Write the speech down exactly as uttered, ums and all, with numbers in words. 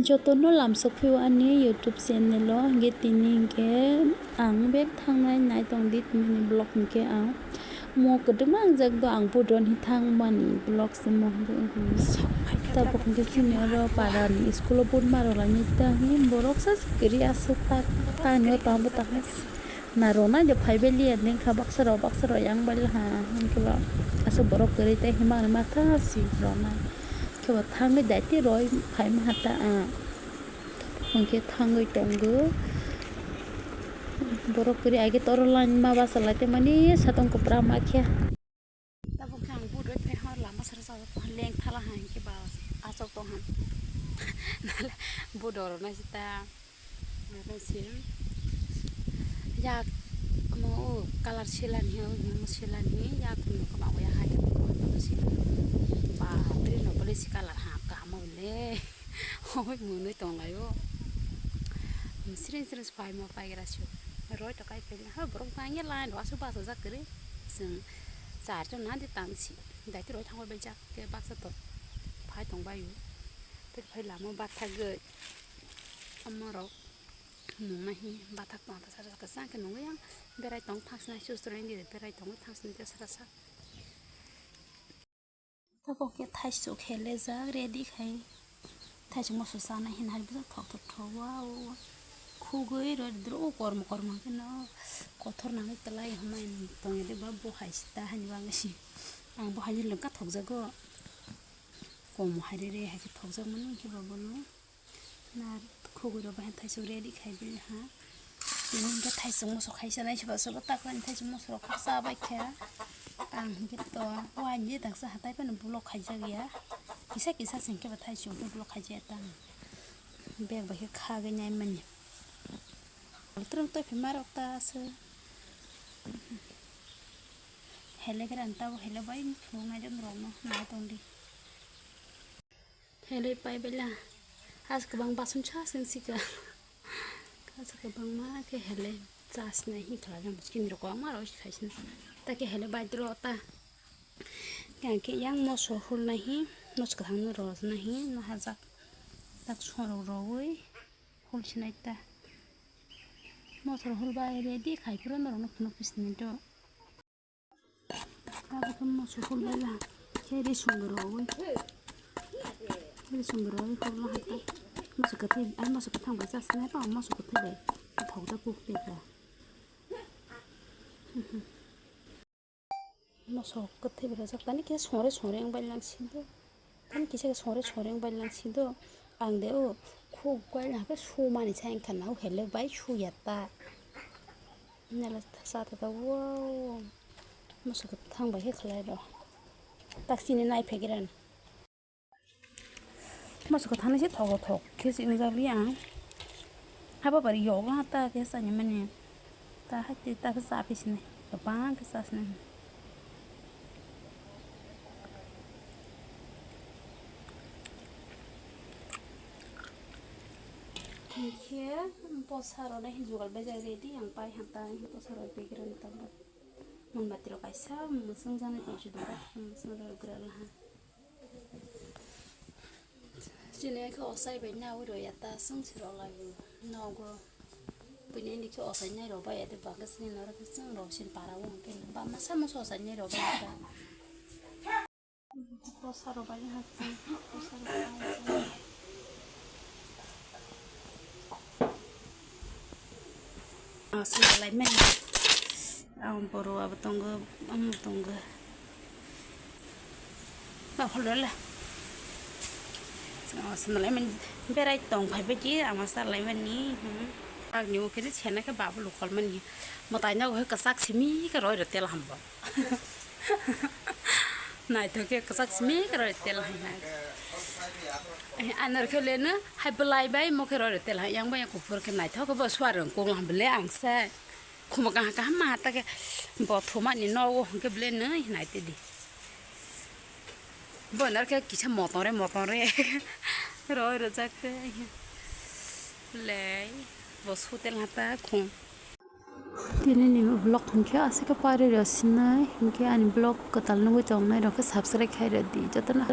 Jotono lamsok phio ani YouTube channel o, hingke tini hingke ang bek thangnai nai tong di tini ni vlog hingke ang mo kwdwma ang jak do ang budon hi thang mani vlog se mo hingke tabuk hingke chini oro para ni school o budma rok lai nai ta hi borok sa kwrwi aswk tak tang ni o tong bo tang. Na rwna de phai bai liya de wngkha baksa rok, baksa rok yang bai laha, hwnkhe ba aswk borok kwrwi tei hima ni matha si rwna. Khe bo thangwi daiti roi phai maha ta, ah. Hwnkhe thangwi tongo. Borok kwrwi age toro line ma basa lai tei mani satong kwpra ma khe. Tabuk khe ang budoi phai hor lama sara sara leng thala hai khe ba achok tong ham. Nale budoro nai sita. Nale si yak mo o color silan hi o mo silan hi yak no kama o ya hai khe si. Ba tri no pole si color ha kama le. Hoi mwnwi tong lai o. Sring sring pai mo pai gra si. Roi to kai pe ha borok tang ya line ro asu basa jak kri. Sing char jon na di tang si. Daiti roi thangwi bai jak khe baksa to phai tong bai o. Tei phai lama bathagwi. Omo rok nung nai hi bathak tong ta sara saka sang khe nungwi ang berai tong thang sinai sus roi di berai tong thang sinai sara sak. Tabuk khe thaisuk helejak ready khai. Thaisuk moso chana hinwi hai bwswk thok thok thok wow. Khugwi rw dro kormo kormo hwnkhe no kothor nangwi kwlai hwnwi tongya de ba bo hai sita hani bagwi si. Ang bo haino lwngkha thokjago. Komo hai rw re hai khe thokjak mani hwnkhe ba bono. Na khugwi rok bai thaisuk ready khai di ha. Tini hwnkhe thaisuk moso khaisa nai soba soba ta khe thaisuk moso rok cha bai kha. Ang hwnkhe to wani daksa hatai phano block khaijak ya. Kisa kisa se hwnkhe ba thaisuk hwnkhe block khaijak ya ta. Bag bai khe khagwi nai mani. Altwrwng toi phima rok ta se. Hele khe rang tabo hele bai phunuk nai jom rok no nai tong di. Helai pai bai la. As kwbang bason sa seng sika. Kasa kwbangma khe helai chasnai hi khlai jang chini rok kwbangma rok khai sini. Ta khe helai bai dro ta. Yang khe yang moso hul nai hi, moso kwthang no rw nai hi, no hajak. Tak song rok rwi hul sinai ta. Moso hul bai ready khai phuru norok no phunuk phi sinai do. Abo khe moso hul bai la khe risum bo rwui. Risum bo rwui hurla hai ta. Moso kwthwi, ai moso kwthang bai chasnai ba, moso kwthwi bai. Thok da kuk te ba. Moso kwthwi bai rwjak tani khe songre songre wng bai lang si do. Tini kisa khe songre songre wng bai lang si do. Ang de o khuk bai lang khe sumani sa wngkha na o hele bai suya ta. Nala sa ta ta wow. Moso kwthang bai khe khlai rw. Tak sini nai phegran. Moso kwthang se thok thok khe se wngjakli ang. Haba bari yokla ta khe sani mani. Ta hai te ta khe cha phi sini. Kwbang khe cha sini. Khe posa rok nai jugal bai jak ready ang pai hang ta posa rok begra ni tang. Mon bati rok kaisa mwswng jani tong si dong. Mwswng rok gra la ha. Chini khe osai bai nawi rw ya ta swng si rw lai bo nogo. Bini ni khe osai nai rw bai ya de ba khe chini norok khe swng rw sin para o hwnkhe ba masa masa osai nai rw bai ya ta. Posa rw bai ha chini, posa rw bai ha chini. Ah, sini lai mani. Ang boro abo tongo, ang tongo. Ba hol la. Sini lai mani berai tong phai bai di, ang sa lai mani. Hmm. Ang ni ukhe sena khe babu lukol mani. Mo tai na ukhe kwchak simi khe roi rw tel hambo. Naithok khe kwchak simi kwrwi tel hai nai. Anor khe leno hai bwlai bai mo khe roi rw tel hai yang bai kuphur khe naithok khe bo suar rwng kung ham bele ang se. Khuma kaham kaham ma ta khe bo thumani nogo hwnkhe bele nw hinai te di. Bo nor khe kisa moton re moton re roi rwjak te. Lei bo sutel ha ta khum. Tini ni vlog hwnkhe aswk khe pari rw sinai hwnkhe ani vlog kwtal nugwi tongnai rok khe subscribe khai rw di jotono.